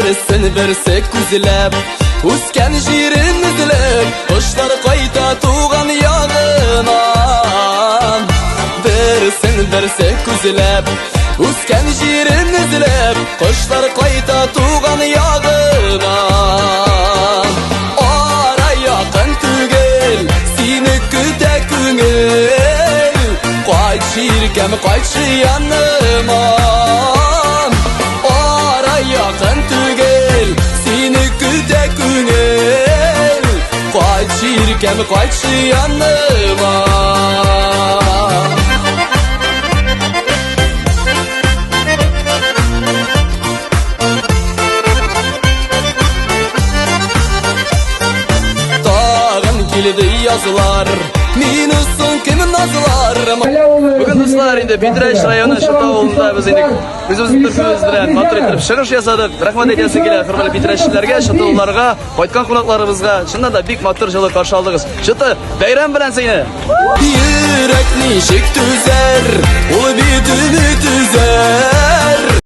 Берсен берсе күзләп, үскән җирен эзләп, кошлар кайта туган ягына. Берсен берсе күзләп, үскән җирен эзләп, кошлар кайта туган ягына. Ара якын түгел, сине көтә күңел. Кайтшы иркәм, кайтшы яныма. Ара якын түгел, сине көтә күңел. Кайтшы иркәм, кайтшы яныма. Тагын килде язлар, мине соң кем назлар? Бүген дуслар инде Питрәч районы Шыта авылында без инде үзебезнең төркемебез белән матур итеп чыгыш ясадык. Рәхмәт әйтәсе килә хөрмәтле питрәчлеләргә, шытылыларга, кайткан кунакларыбызга. Чыннан да бик матур җылы каршы алдыгыз. Шыты, бәйрәм белән сине! Йөрәк ничек түзәр, ул бит өмет өзәр.